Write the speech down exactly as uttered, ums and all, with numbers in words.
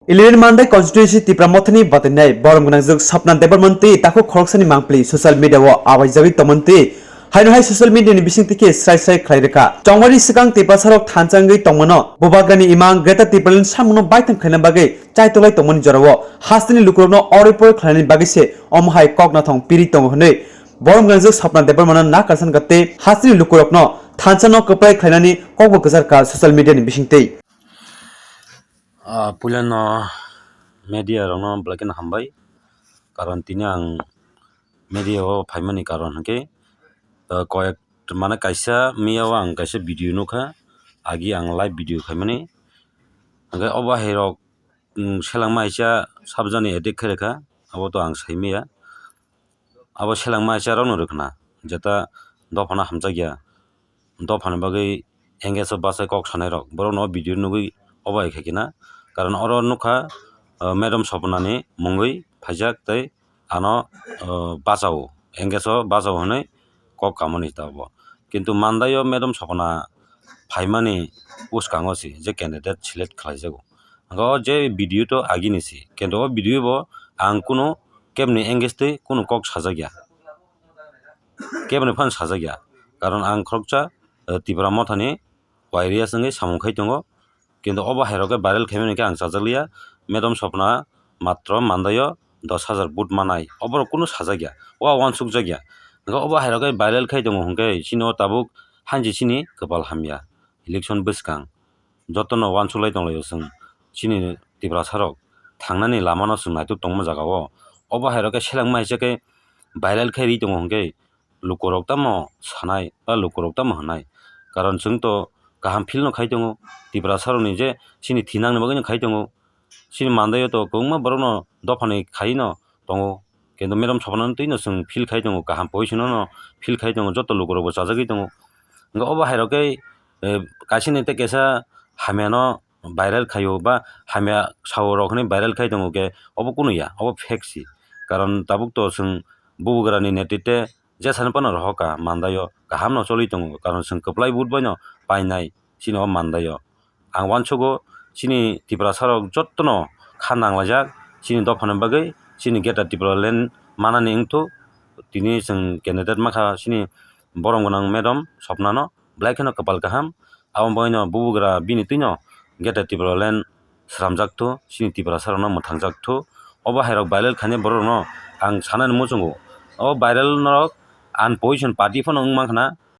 Eleven Mandai constituency Tipra Mothani batinai borom gwnangjwk Sapna Debbarma twi takhuk khoroksani mangpili social media o abaijagwi tongmani twi haino hai social media ni bisingtwi khe srai srai khlai rwkha. Chongmani swkang Tiprasarok thansa wngwi tongmano Bubagrani imang Greater Tipraland samungno baithang khlaina bagwi chaitoklai tongmani jorao hasteni lukurokno oroi poroi khlainani bagwi se omo hai kok nathong piri tongo hwnwi borom gwnangjwk Sapna Debbarmano nakarsan kha tei hasteni lukurokno thansano kwplai khlainani kokbo kwchar kha social media ni bisingtwi. Ah, puilano media rokno belai kheno hambai, karon tini ang media o phaimani karon hwnkhe, ah, koyek mane kaisa miya o ang kaisa video nukha, agi ang live video khaimani, hwnkhe obo hai rok, mm, selengma haisa subjani edit khairokha, abo to ang saimaya. Abo selengma haisa rokno rwkhwna, jeta dophano hamjakya, dophani bagwi engage o bachai kok sanai rok, borokno o video nugwi obo hai khaikhe na, karon oro nukha, ah, madam Sopnani mungwi phaijak tei ano, ah, bachao, engage o bachao hwnwi kok kamani tabuk. Kintu Mandai o madam Sopna phaimani bwskango se je candidate select khlaijago. Hwnkhe o je video to agini se, kintu o video bo ang kunu kebni engage twi kunu kok sajakya, kebni phano sajakya, karon ang khoroksa, eh, Tipra Mothani Y R S wngwi samung khai tongo, kintu obo hai rok khe viral khaimani khe ang chajakliya. Madam Sopna matro Mandai o dos hajar vote manai, oborok kunu sajakya, o uansukjakya. Hwnkhe obo hai rok khe viral khai tongo hwnkhe chini o tabuk hanji chini kwpal hamya. Election bwskang jotono uansuklai tonglaio chwng chini Tiprasarok, thangnani lamano chwng naituk tongma jagao. Obo hai rok khe selengma hai se khe viral khai ri tongo hwnkhe lukurok tamo sanai ba lukurok tamo hwnai, karon chwng to kaham feel no khai tongo, Tiprasarokni je chini thinangni bagwino khai tongo. Chini Mandai o to kwbangma borokno dophani khaino tongo, kintu madam Sopnani twino chwng feel khai tongo, kaham position no feel khai tongo, joto lukurokbo chajagwi tongo. Hwnkhe obo hai rok khe, eh, kaisini tei kaisa hamyano viral khaio ba hamya sao rok hinwi viral khai tongo khe, obo kunu ya, obo fake si, karon tabuk to chwng bubagrani netritwe jesani phano rohorkha Mandai o kaham no choli tongo, karon chwng kwplai vote bai no painai chini o Mandai o. Ang uansugo chini Tiprasa rok jottono kha nanglaijak chini dophani bagwi, chini Greater Tipraland manani wngthuk. Tini chwng candidate mankha chini borom gwnang madam Sopnano, belai kheno kwpal kaham. Aboni bagwino bubagra bini twino Greater Tipraland sramjak thu, chini Tiprasa rokno mwthangjak thu. Obo hai rok viral khainai borok rokno ang sanani muchungo, o viral norok unposition party phano wng mankha na,